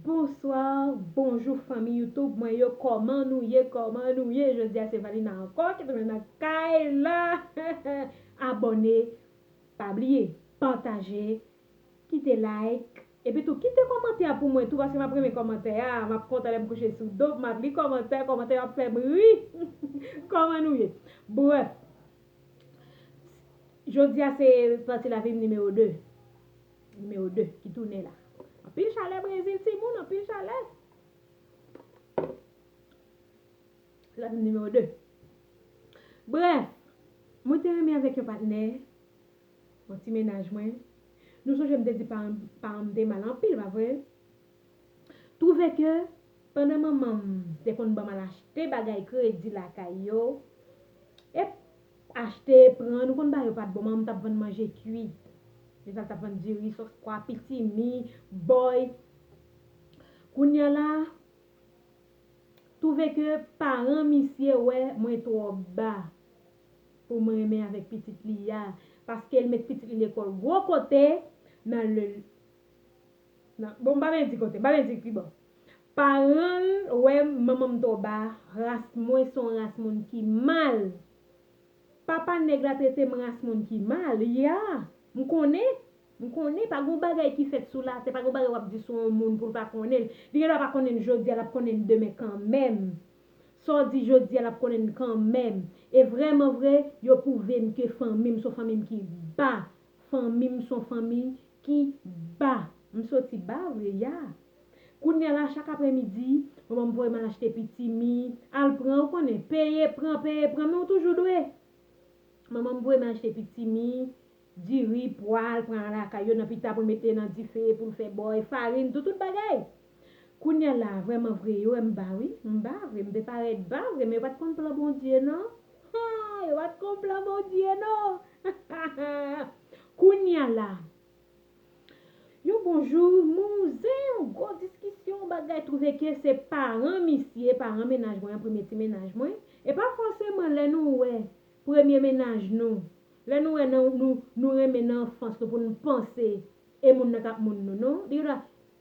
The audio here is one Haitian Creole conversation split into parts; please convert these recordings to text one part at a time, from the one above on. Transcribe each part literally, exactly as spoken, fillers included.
Bonswa, bonjou fanmi YouTube mwen yo, kòman nou ye, kòman nou ye? Jodi a se Valina ankò ki tounen nan kay la. Abòne, pa bliye, pataje, kite like, epi tou kite kòmantè pou mwen tou, paske m ap renmen kòmantè a, m ap kontan lè m kouche sou do, m ap li kòmantè, kòmantè yo ap fè m ri. Kòman nou ye? Brèf, jodi a se pati lavi m nimewo de. Nimewo de ki tounen la. Anpil chalè Brezil, timoun, anpil chalè. Se lavi m nimewo de. Brèf, mwen te renmen avèk yon patnè, yon ti mennaj mwen. Nou sonje m te di paran paran m te mal anpil, pa vre? Twouve ke pandan manman m te konn ban m al achte bagay kredi lakay yo, e achte, pran, nou konn bagay yo pa t bon, manman m t ap vann manje kwit. Deja l t ap vann diri, sòs pwa, pitimi, bòy. Kounye a la, twouve ke paran misye wè mwen twò ba pou mwen renmen avèk pitit li a, paske l met pitit li lekòl gwo kote nan le nan, bon, m pa vle di kote, m pa vle di ki bò. Paran l wè manman m twò ba, ras mwen se yon ras moun ki mal. Papa nèg la trete m ras moun ki mal, ya. M konnen, m konnen, pa gon bagay ki fèt sou latè, pa gon bagay w ap di sou yon moun pou l pa konnen l. Li gen dwa pa konnen l jodi a, l ap konnen l demen kanmenm. Sa w di jodi a, l ap konnen l kanmenm. E vrèman vre, yo pwouve m ke fanmi m se yon fanmi m ki ba. Fanmi m se yon fanmi ki ba. M soti ba vre, ya. Kounye a la, chak aprèmidi, manman m voye m al achte pitimi, al pran, ou konnen, peye, pran, peye, pran, men ou toujou dwe. Manman m voye m al achte pitimi, diri, pwa, al pran lakay yo nan pita pou l mete nan dife, pou l fè bòy, farin, tout, tout bagay. Kounye a la, vrèman vre, yo wè m ba, wi, m ba vre, m te parèt ba vre, men yo pa t konn plan Bondye, non. Ha, yo pa t konn plan Bondye, non. Kounye a la, yon bon jou, mouzen, yon gwo diskisyon, bagay, twouve ke se paran misye, paran mennaj mwen an, premye ti mennaj mwen. E pa fòseman lè nou wè premye mennaj nou, lè nou wè nan, nou, nou renmen nan anfans nou pou nou panse e moun nan k ap moun nou, non. Li gen dwa,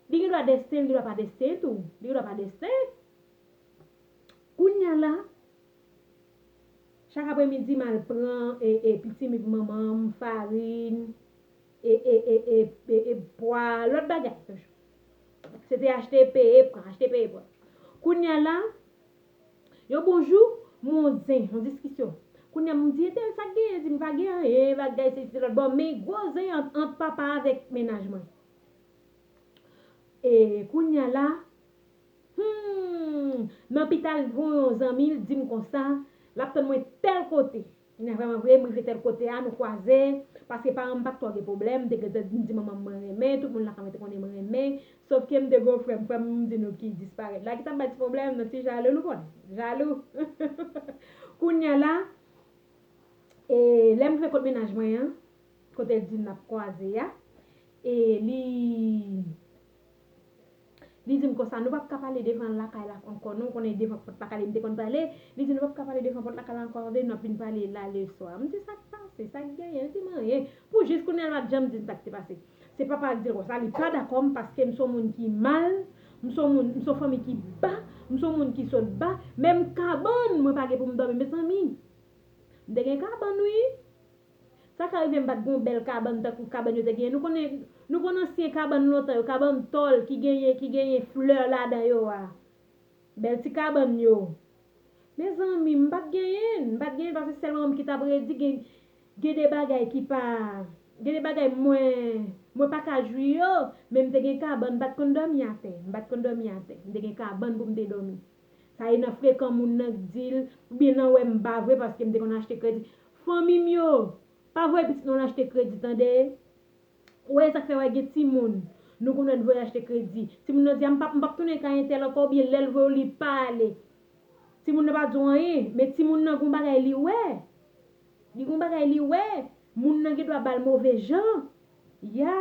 li gen dwa desten, li gen dwa pa desten tou. Li gen dwa pa desten. Kounye a la, chak aprèmidi, m al pran e, e pitimi pou manman m, farin, e, e, e, e, e, e pwa, lòt bagay toujou. Se te achte, peye, pran, achte, peye, pran. Kounye a la, yon bon jou, m wè yon zen, yon diskisyon. Kounye a, m di, entèl, sa k genyen? Di m, pa gen anyen, bagay, se, se lòt bò, men gwo zen ant, ant papa avèk mennaj mwen. E kounye a la, Hmm, nan pita l voye yon zanmi, l di m konsa, l ap tann mwen tèl kote. Kounye a vrèman vre, m rive tèl kote a, nou kwaze, paske paran m pa t twò gen pwoblèm, m te gentan di manman m mwen renmen, tout moun lakay mwen te konnen mwen renmen, sòf ke m te gen yon frè m, frè m, m di nou ki disparèt la, ki t ap bay ti pwoblèm nan ti jalou, nou konnen, jalou. Kounye a la, e lè m rive kot mennaj mwen an, kote l di n ap kwaze a, e li Li di m konsa, nou p ap ka pale devan lakay la ankò non, ou konnen devan pòt lakay li m te konn pale. Li di nou p ap ka pale devan pòt lakay la ankò, tande, nou ap vin pale la leswa. M di sa k pase, sa k genyen? Li di m anyen. Pou jis kounye a l pa t janm di m sa k te pase. Se papa a k di l konsa, li pa dakò m paske m se yon moun ki mal, m se yon moun, m se yon fanmi ki ba, m se yon moun ki sot ba, menm kabann mwen pa gen pou m dòmi, mezanmi. M te gen kabann wi. Sa ka rive m pa t gen yon bèl kabann tankou kabann yo te genyen. Nou konnen, nou konn ansyen kabann lontan yo, kabann tòl ki genyen, ki genyen flè ladan yo a. Bèl ti kabann yo. Mezanmi, m pa t genyen, m pa t genyen paske sèl manman m ki t ap redi, gen, gen de bagay ki pa, gen de bagay mwen, mwen pa ka jwi yo, men m te gen kabann, m pa t konn dòmi atè, m pa t konn dòmi atè. M te gen kabann pou m te dòmi. Sa e nan frekan moun nan k di l, oubyen nan wè m ba vre paske m te konn achte kredi. Fanmi m yo, pa voye pitit nou al achte kredi, tande. Ou wè sa k fè wè gen timoun, nou konn wè n voye achte kredi. Timoun nan di a, m p ap, m p ap tounen kay entèl ankò, oubyen lè l voye w, li pa ale. Timoun nan pa di w anyen, men timoun nan gon bagay li wè. Li gon bagay li wè. Moun nan gen dwa ba l move jan. Ya.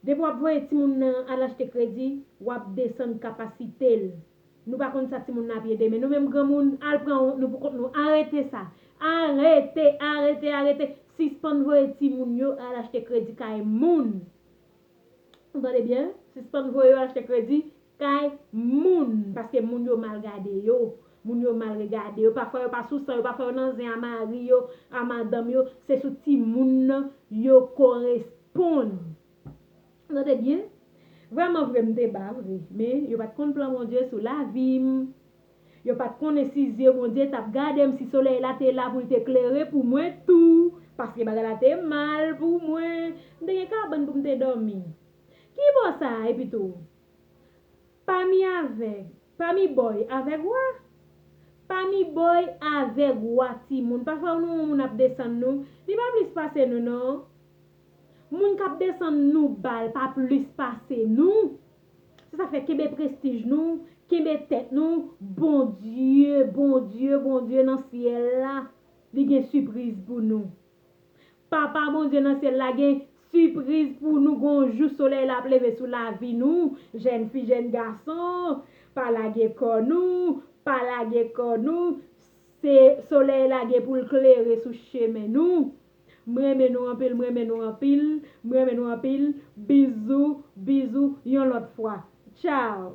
Depi w ap voye timoun nan al achte kredi, w ap desann kapasite l. Nou pa konn sa timoun nan ap ye demen. Nou menm granmoun, al pran wont nou pou kont nou. Arete sa. Arete, arete, arete. Sispann voye timoun yo al achte kredi kay moun. Ou tande byen? Sispann voye yo achte kredi kay moun, paske moun yo mal gade yo. Moun yo mal regade yo. Pafwa yo pa sou san yo, pafwa yo nan zen a mari yo, a madanm yo. Se sou timoun nan yo koresponn. Tande byen. Vrèman vre, m te ba vre. Men yo pa t konn plan Bondye sou lavi m. Yo pa t konnen si zye Bondye t ap gade m, si solèy la te la pou l te klere pou mwen tou. Paske bagay la te mal pou mwen. M te gen kabann pou m te dòmi. Ki bò sa a, epi tou? Pami avèg, pami bòy avèg wa? Pami bòy avèg wa, timoun. Pafwa nou wè yon moun ap desann nou, li pa plis pase nou, non. Moun k ap desann nou bal pa plis pase nou. Se sa k fè kenbe prestij nou, kenbe tèt nou, Bondye, Bondye, Bondye nan syèl la, li gen sipriz pou nou. Papa Bondye nan syèl la gen sipriz pou nou. Gon jou solèy la ap leve sou lavi nou. Jèn fi, jèn gason, pa lage kò nou, pa lage kò nou. Se solèy la gen pou l klere sou chemen nou. M renmen nou anpil, m renmen nou anpil, m renmen nou anpil. Bizou, bizou, yon lòt fwa. Tchao.